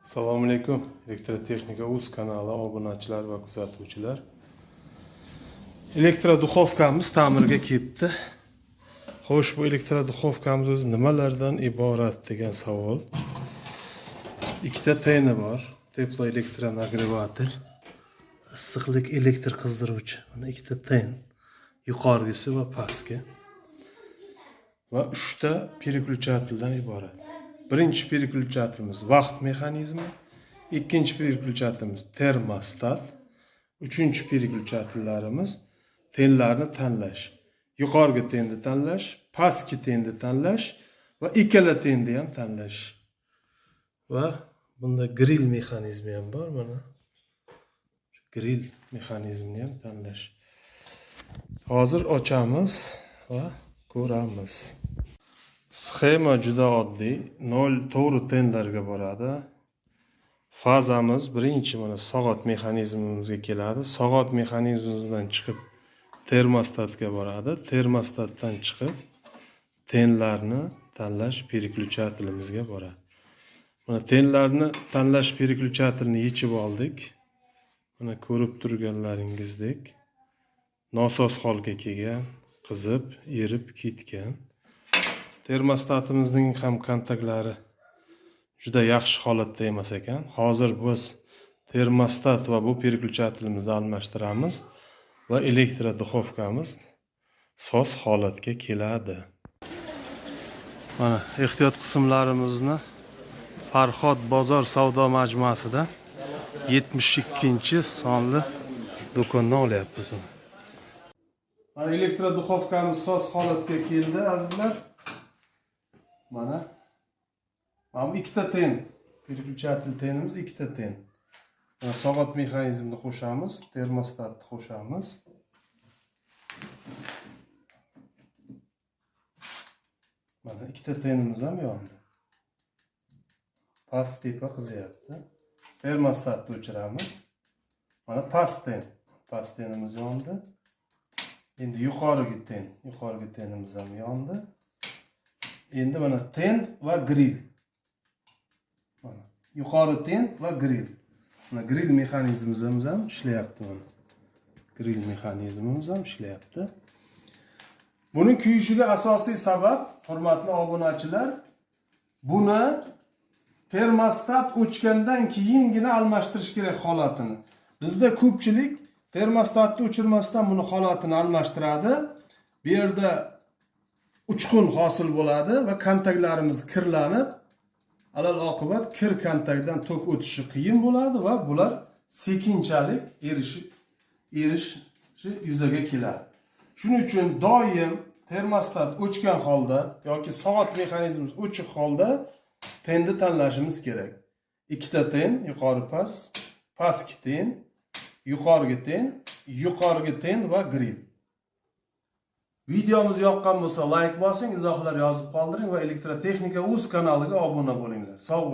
Assalomu alaykum, Elektrotexnika uz kanali obunachilari va kuzatuvchilar. Электро духовкamiz ta'mirga ketdi. Xo'sh, bu электро духовкamiz o'zi nimalardan iborat degan savol. Ikkita teni bor. Теплоэлектронагреватель. Issiqlik elektr qizdiruvchi. Mana ikkita ten. Yuqorgisi va pastki. Va uchta переключатель dan iborat. Birinchi переключатель imiz vaqt mexanizmi, ikkinchi переключатель imiz termostat, uchinchi переключатель larimiz tenlarni tanlash. Yuqorgi tenni tanlash, pastki tenni tanlash va ikkala tenni ham tanlash. Va bunda grill mexanizmi ham bor mana. Grill mexanizmini ham tanlash. Hozir ochamiz va ko'ramiz. Sxema juda oddiy. 0 to'g'ri tenlarga boradi. Fazamiz birinchi mana soat mexanizmimizga keladi. Soat mexanizmimizdan chiqib termostatga boradi. Termostatdan chiqib tenlarni tanlash переключатель imizga boradi. Mana tenlarni tanlash переключатель ini yechib oldik. Mana ko'rib turganlaringizdek nosoz holga kelgan, qizib, erib ketgan. Termostatimizning ham kontaktlari juda yaxshi holatda emas ekan. Hozir biz termostat va bu переключатель imizni almashtiramiz va электро духовкamiz soz holatga keladi. Mana ehtiyot qismlarimizni Farhod bozor savdo majmuasida 72 sonli do'kondan olyapmiz uni. Mana электро духовкamiz soz holatga keldi, azizlar. Mana. Mana bu ikkita ten. Переключатель tenimiz ikkita ten. Mana soat mexanizmini qo'shamiz, termostatni qo'shamiz. Mana ikkita tenimiz ham yondi. Past, tepa qiziyapti. Termostatni o'chiramiz. Mana past ten. Past tenimiz yondi. Endi yuqorigi ten, yuqorigi tenimiz ham yondi. Endi mana ten va grill. Mana yuqori ten va grill. Mana grill mexanizmimiz ham ishlayapti mana. Grill mexanizmimiz ham ishlayapti. Buni kuyishiga asosiy sabab, hurmatli obunachilar, buni termostat o'chgandan keyingina almashtirish kerak holatini. Bizda ko'pchilik termostatni o'chirmasdan buni holatini almashtiradi. Bu yerda uchqun hosil bo'ladi va kontaktlarimiz kirlanib, alal oqibat kir kontaktdan tok o'tishi qiyin bo'ladi va bular sekinchalik erishi yuzaga keladi. Shuning uchun doim termostat o'chgan holda yoki soat mexanizmimiz o'chiq holda tenni tanlashimiz kerak. Ikkita ten, yuqori past, pastki ten, yuqorigi ten, yuqorigi ten va grill. Videomiz yoqqan bo'lsa layk bosing, izohlar yozib qoldiring va Elektrotexnika uz kanaliga obuna bo'linglar. Sog' bo'ling.